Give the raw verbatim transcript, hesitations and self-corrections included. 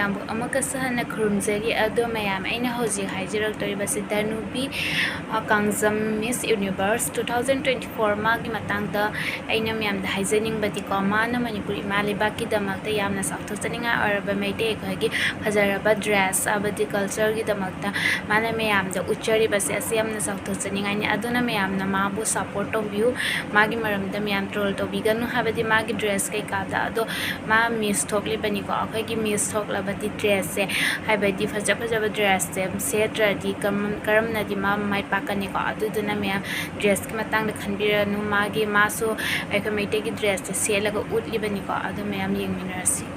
ꯑꯃꯨꯛ-, ꯑꯃꯨꯛꯀꯁꯨ ꯍꯟꯅ ꯈꯨꯔꯨꯝꯖꯔꯤ꯫ ꯑꯗꯣ ꯃꯌꯥꯝ, ꯑꯩꯅ ꯍꯧꯖꯤꯛ ꯍꯥꯏꯖꯔꯛꯇꯣꯔꯤꯕꯁꯤ ꯙꯅꯨꯕꯤ, ꯑ, Kangjam Miss Universe two thousand twenty four, ꯃꯥꯒꯤ ꯃꯇꯥꯡꯗ ꯑꯩꯅ ꯃꯌꯥꯝꯗ ꯍꯥꯏꯖꯅꯤꯡꯕꯗꯤꯀꯣ, ꯃꯥꯅ ꯃꯅꯤꯄꯨꯔ ꯏꯃꯥ ꯂꯩꯕꯥꯛꯀꯤꯗꯃꯛꯇ ꯌꯥꯝꯅ ꯆꯥꯎꯊꯣꯛꯆꯅꯤꯡꯉꯥꯏ ꯑꯣꯏꯔꯕ ꯃꯩꯇꯩ ꯑꯩꯈꯣꯏꯒꯤ ꯐꯖꯔꯕ dress, ꯍꯥꯏꯕꯗꯤ cultureꯒꯤꯗꯃꯛꯇ ꯃꯥꯅ ꯃꯌꯥꯝꯗ ꯎꯠꯆꯔꯤꯕꯁꯦ, ꯑꯁꯤ ꯌꯥꯝꯅ ꯆꯥꯎꯊꯣꯛꯆꯅꯤꯡꯉꯥꯏꯅꯤ꯫ ꯑꯗꯨꯅ ꯃꯌꯥꯝꯅ ꯃꯥꯕꯨ support ꯇꯧꯕꯤꯌꯨ꯫ ꯃꯥꯒꯤ ꯃꯔꯝꯗ ꯃꯌꯥꯝ troll ꯇꯧꯕꯤꯒꯅꯨ, ꯍꯥꯏꯕꯗꯤ ꯃꯥꯒꯤ dress ꯀꯩꯀꯥꯗ꯫ ꯑꯗꯣ ꯃꯥ Miss ꯊꯣꯛꯂꯤꯕꯅꯤꯀꯣ꯫ ꯑꯩꯈꯣꯏꯒꯤ Miss ꯊꯣꯛꯂꯕꯗꯤ dressꯁꯦ, ꯍꯥꯏꯕꯗꯤ ꯐꯖ ꯐꯖꯕ dressꯁꯦ ꯁꯦꯠꯇ꯭ꯔꯗꯤ ꯀꯔꯝ-, ꯀꯔꯝꯅꯗꯤ ꯃꯥ ꯃꯥꯏ ꯄꯥꯛꯀꯅꯤꯀꯣ? ꯑꯗꯨꯗꯨꯅ ꯃꯌꯥꯝ dressꯀꯤ ꯃꯇꯥꯡꯗ ꯈꯟꯕꯤꯔꯅꯨ꯫ ꯃꯥꯒꯤ, ꯃꯥꯁꯨ ꯑꯩꯈꯣꯏ ꯃꯩꯇꯩꯒꯤ dressꯁꯦ ꯁꯦꯠꯂꯒ ꯎꯠꯂꯤꯕꯅꯤꯀꯣ꯫ ꯑꯗꯨ ꯃꯌꯥꯝ ꯌꯦꯡꯃꯤꯟꯅꯔꯁꯤ꯫